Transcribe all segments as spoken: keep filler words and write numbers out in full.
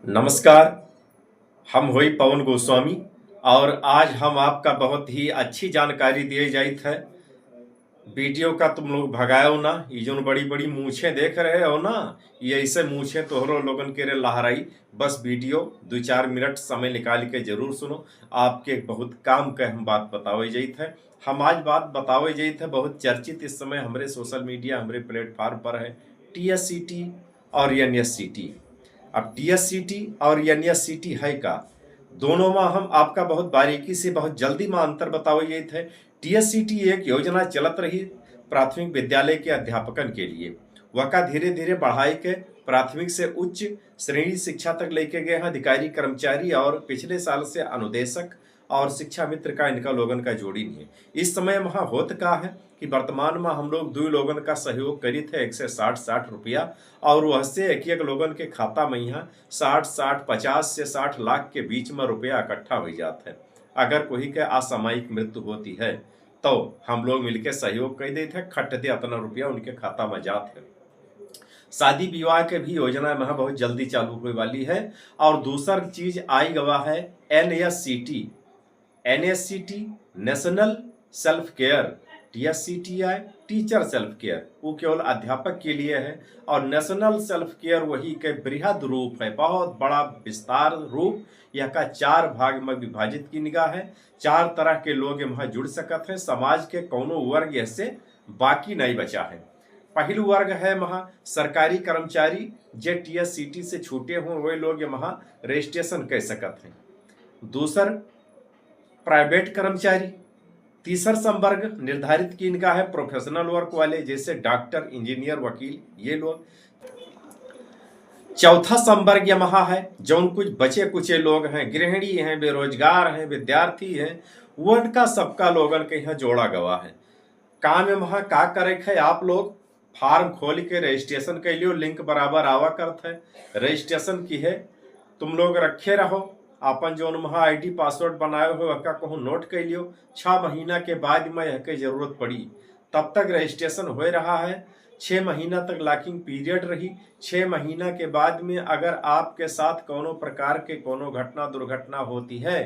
नमस्कार, हम होई पवन गोस्वामी और आज हम आपका बहुत ही अच्छी जानकारी दिए जाइत है। वीडियो का तुम लोग भगायो ना, ये जोन बड़ी बड़ी मूछें देख रहे हो ना, ये ऐसे मूछें तोहरो लोगन के रे लहराई। बस वीडियो दो चार मिनट समय निकाल के जरूर सुनो, आपके बहुत काम के हम बात बतावे जाइत है। हम आज बात बतावे जाइत है बहुत चर्चित इस समय हमरे सोशल मीडिया, हमरे प्लेटफॉर्म पर है, टीएससीटी और एनएससीटी। अब टीएससीटी और एनएससीटी है का, दोनों में हम आपका बहुत बारीकी से बहुत जल्दी में अंतर बतावे जाइत है। टीएससीटी एक योजना चलत रही प्राथमिक विद्यालय के अध्यापकन के लिए, वका धीरे धीरे बढ़ाई के प्राथमिक से उच्च श्रेणी शिक्षा तक लेके गए हैं अधिकारी कर्मचारी और पिछले साल से अनुदेशक और शिक्षा मित्र का इनका लोगन का जोड़ी नहीं है। इस समय वहाँ होत का है कि वर्तमान में हम लोग दो लोगन का सहयोग करित है एक से साठ साठ रुपया और वह से एक एक लोगन के खाता में यहाँ साठ साठ पचास से साठ लाख के बीच में रुपया इकट्ठा हो जात है। अगर कोई के असामयिक मृत्यु होती है तो हम लोग मिलके सहयोग कर देते हैं, खट दे अतना रुपया उनके खाता में जात है। शादी विवाह के भी योजना में बहुत जल्दी चालू होए वाली है। और दूसर चीज आई गवा है एनएससीटी, एनएससीटी, नेशनल सेल्फ केयर। टीएससीटी आए, टीचर सेल्फ केयर, वो केवल अध्यापक के लिए है। और नेशनल सेल्फ केयर वही के बृहद रूप है, बहुत बड़ा विस्तार रूप। यह का चार भाग में विभाजित की निगाह है। चार तरह के लोग यहाँ जुड़ सकत हैं। समाज के कौनो वर्ग ऐसे बाकी नहीं बचा है। पहिल वर्ग है महा सरकारी कर्मचारी, जे टीएससीटी से छूटे हों, वे लोग यहाँ रजिस्ट्रेशन कर सकत हैं। दूसर प्राइवेट कर्मचारी। तीसर संवर्ग निर्धारित की इनका है प्रोफेशनल वर्क वाले, जैसे डॉक्टर, इंजीनियर, वकील, ये लोग। चौथा संवर्ग यमहा है, जौन कुछ बचे कुचे लोग हैं, गृहिणी हैं, बेरोजगार हैं, विद्यार्थी हैं, वो इनका सबका लोगन के यहाँ जोड़ा गवा है। काम यमहा का करे है, आप लोग फॉर्म खोल के रजिस्ट्रेशन कर लियो, लिंक बराबर आवा करत है, रजिस्ट्रेशन की है, तुम लोग रखे रहो अपन जौन वहाँ आईडी पासवर्ड बनाए हो, वहका कहूँ नोट कर लियो। छः महीना के बाद में यह के जरूरत पड़ी, तब तक रजिस्ट्रेशन हो रहा है। छः महीना तक लॉकिंग पीरियड रही। छः महीना के बाद में अगर आपके साथ कोनो प्रकार के कोनो घटना दुर्घटना होती है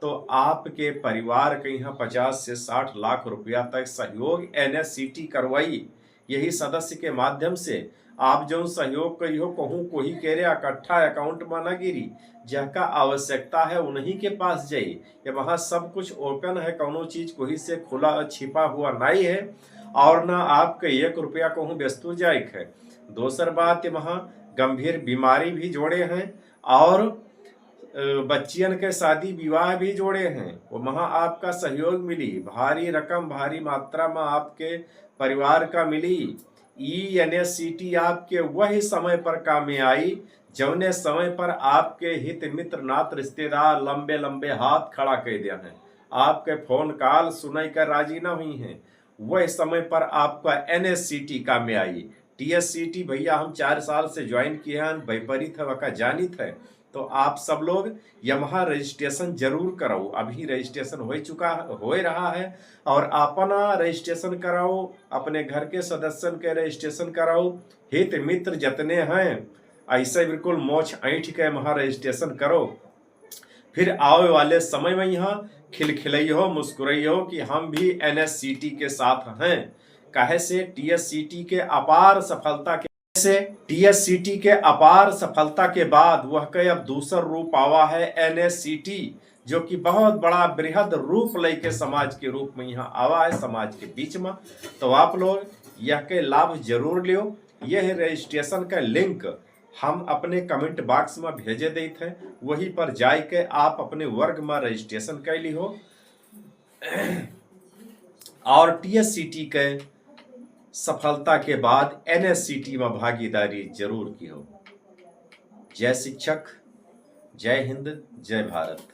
तो आपके परिवार के यहाँ पचास से साठ लाख रुपया तक सहयोग एनएससीटी करवाई। यही सदस्य के माध्यम से आप जौन सहयोग करी हो, कहूँ कोई के रे इकट्ठा अकाउंट में न गिरी, जहका आवश्यकता है उन्हीं के पास जाई। ये वहाँ सब कुछ ओपन है, कौनो चीज कोई से खुला छिपा हुआ नहीं है और ना आपके एक रुपया कहूँ बेस्तू जाए है। दोसर बात, ये वहाँ गंभीर बीमारी भी जोड़े हैं और अ, बच्चियन के शादी विवाह भी जोड़े हैं, वो वहाँ आपका सहयोग मिली, भारी रकम, भारी मात्रा में आपके परिवार का मिली। ई एनएससीटी आपके वही समय पर काम में आई, जौने समय पर आपके हित मित्र नात रिश्तेदार लंबे लंबे हाथ खड़ा कर दिया है, आपके फोन कॉल सुनाई कर राजी ना हुई हैं, वह समय पर आपका एनएससीटी काम में आई। टीएससीटी भैया हम चार साल से ज्वाइन किए हैं, विपरीत है, वका जानित है। तो आप सब लोग यमहा रजिस्ट्रेशन जरूर कराओ, अभी रजिस्ट्रेशन हो चुका, हो रहा है, और अपना रजिस्ट्रेशन कराओ, अपने घर के सदस्यन के रजिस्ट्रेशन कराओ, हित मित्र जितने हैं ऐसे बिल्कुल मोछ ऐंठ के यमहा रजिस्ट्रेशन करो। फिर आवे वाले समय में यहाँ खिलखिलइहो, मुस्कुरइहो कि हम भी एनएससीटी के साथ हैं। काहे से टीएससीटी के अपार सफलता के से टीएससीटी के अपार सफलता के बाद वह के अब दूसर रूप आवा है एनएससीटी, जो कि बहुत बड़ा बृहद रूप लेके समाज के रूप में यहाँ आवा है समाज के बीच में। तो आप लोग यह के लाभ जरूर लियो। यह रजिस्ट्रेशन का लिंक हम अपने कमेंट बॉक्स में भेजे देत हैं, वही पर जाए के आप अपने वर्ग में रजिस्ट्रेशन कर लिहो। और टीएससीटी के सफलता के बाद एनएससीटी में भागीदारी जरूर किहो। जय शिक्षक, जय हिंद, जय भारत।